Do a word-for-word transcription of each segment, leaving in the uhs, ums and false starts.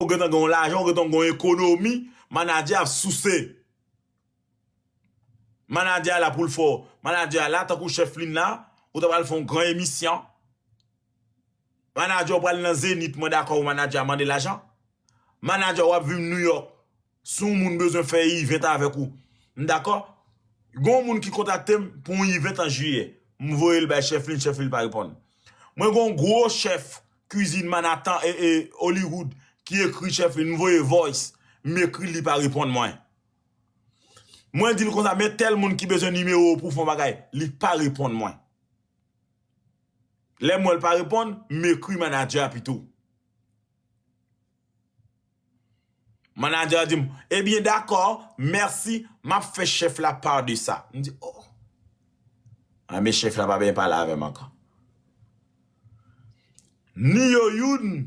Ou gentan gen yon lajan, ou gentan gen yon ekonomi, manadjè ap souse. Manadjè a la pou l fè w. Manadjè a la, tankou Chèf Lin la, ou ta pral fè yon gran emisyon. Manadjè w pral nan Zenith, mwen dakò, ou manadjè a mande lajan. Manadjè w ap viv New York. Si yon moun bezwen fè event avèk ou, m dakò. Gen yon moun ki kontakte m pou yon event an jiyè. M voye l bay Chèf Lin, Chèf Lin pa reponn. Mwen gen yon gwo chèf kwizin Manhattan e, e Hollywood ki ekri Chèf Lin, m voye voice, m ekri l, li pa reponn mwen. Mwen di l konsa, men tèl moun ki bezwen nimewo w pou fè yon bagay, li pa reponn mwen. Lè m wè l pa reponn, m ekri manadjè a pito. Manadjè a di m, ebyen dakò, mèsi, m ap fè chèf la pa de sa. M di, oh. A, men chèf la pa byen pale avè m ankò. Ni yo youn,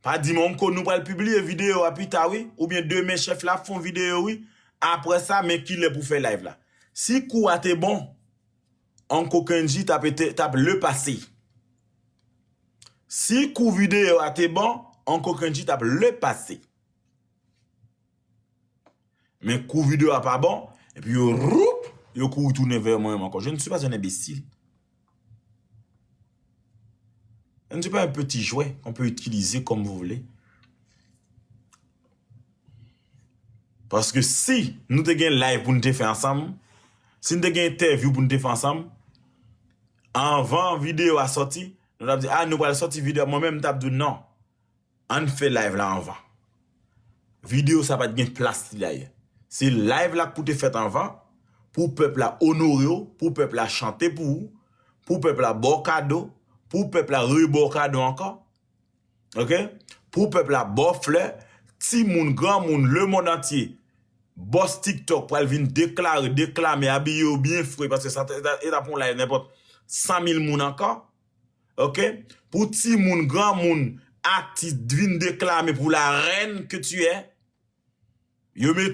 pa di m ankò nou pral pibliye videyo a pita, wi, oubyen demen chèf la ap fè yon videyo, wi. Apre sa, men kilè pou fè live la. Si kou a te bon, Uncle Kendji t ap ete, t ap le pase. Si kou videyo a te bon, Uncle Kendji t ap le pase. Men kou videyo a pa bon, epi yo, roup, yo kouri tounen vè mwen menm ankò. Je ne suis pas un imbécile. Je ne suis pas un petit jouet qu'on peut utiliser comme vous voulez. Paske si nou te gen live pou nou te fè ansanm, si nou te gen entèvyou pou nou te fè ansanm, anvan videyo a sòti, nou t ap di, a, nou pral sòti videyo a. Mwen menm, m t ap di w non. Ann fè live la anvan. Videyo sa pa t gen plas li dayè. Se live la k pou te fèt anvan, pou pèp la onore w, pou pèp la chante pou ou, pou pèp la ba w kado, pou pèp la reba w kado ankò. Oke? Pou pèp la ba w flè, timoun, granmoun, lemonn antye, bòs TikTok pral vin deklare, deklame, abiye yo byen fre, paske sa, e ta, e ta pran yon live nenpòt san mil moun ankò. Oke? Pou timoun, granmoun, atis vin deklame pou la reine que tu es. Yo met